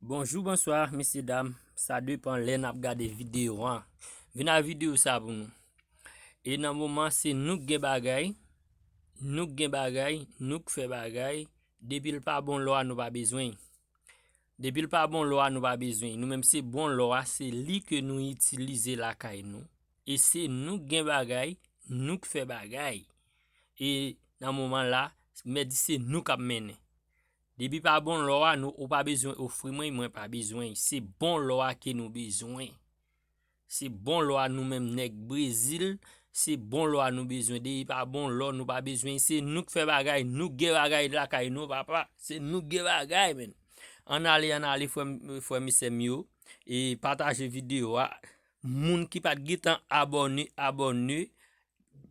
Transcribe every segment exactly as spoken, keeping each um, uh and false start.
Bonjou, bonswa, mesye dam. Sa depan lè n ap gade videyo an. Vin a videyo sa pou nou. E nan moman, se nou k gen bagay, nou k gen bagay, nou k fè bagay. Depi l pa bon lò a, nou pa bezwen. Depi l pa bon lò a, nou pa bezwen. Nou menm, se bon lò a, se li ke nou itilize lakay nou. E se nou k gen bagay, nou k fè bagay. E nan moman la, m di se nou k ap mennen. Depi pa bon lò a, nou, ou pa bezwen ofri mwen, mwen pa bezwen. Se bon lò a ke nou bezwen. Se bon lò a nou menm nèg Brezil. Se bon lò a nou bezwen. Depi pa bon lò, nou pa bezwen. Se nou k fè bagay, nou k gen bagay lakay nou, papa. Se nou k gen bagay, menn. Ann ale, ann ale, frè m, frè m e sè m yo. E pataje videyo a. Moun ki pa t gentan abòne, abòne.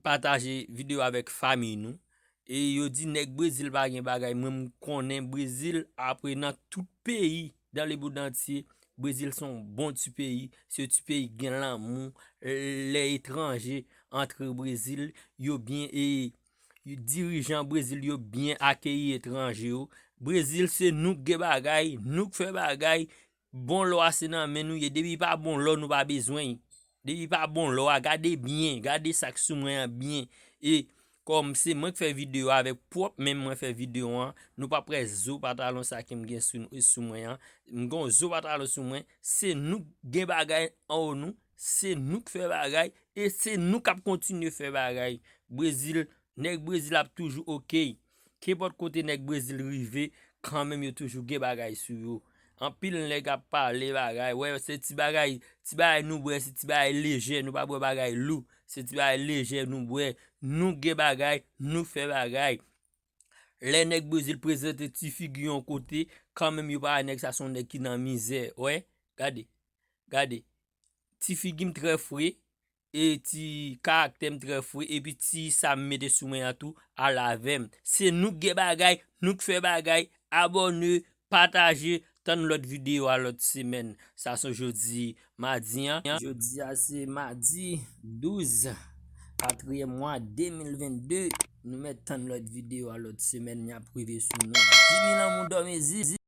Pataje videyo avèk fanmi nou. E yo di nèg Brezil pa gen bagay. Mwen, m konnen Brezil, apre nan tout peyi, dans le monde entier, Brezil se yon bon ti peyi. Se yon ti peyi ki gen lanmou. Lè etranje antre Brezil, yo byen, e dirijan Brezil yo byen akeyi etranje yo. Brezil, se nou k gen bagay, nou k fè bagay. Bon lò a se nan men nou ye. Depi pa bon lò, nou pa bezwen. Depi pa bon lò a, gade byen, gade sa k sou mwen an byen. E kòm se mwen k fè videyo a avèk pwòp men mwen fè videyo an, nou p ap wè zo pantalon sa ke m gen sou, sou mwen an. M gen yon zo pantalon sou mwen. Se nou k gen bagay anwo nou. Se nou k fè bagay. E se nou k ap kontinye fè bagay. Brezil, nèg Brezil ap toujou oke. Kenpòt kote nèg Brezil rive, kanmenm yo toujou gen bagay sou yo. Anpil nèg ap pale bagay. Wè, se ti bagay, ti bagay nou bwè, se ti bagay lejè, nou pa bwè bagay lou. Se ti bagay lejè nou bwè. Nou gen bagay, nou fè bagay. Lè nèg Brezil prezante ti figi yon kote, kanmenm yo pa wè nèg sa se yon nèg ki nan mizè. Wè, gade, gade. Ti figi m trè fre, e ti karaktè m trè fre, epi ti sa m mete sou mwen an tou al avè m. Se nou k gen bagay, nou k fè bagay. Abòne, pataje, tann lòt videyo a lòt semèn. Sa se jodi madi an. Jodi a se madi douz, katriyèm mwa de mil vennde. Nou mèt tann lòt videyo a lòt semèn, y ap rive sou nou. Jimmy Lanmou Dòmezi.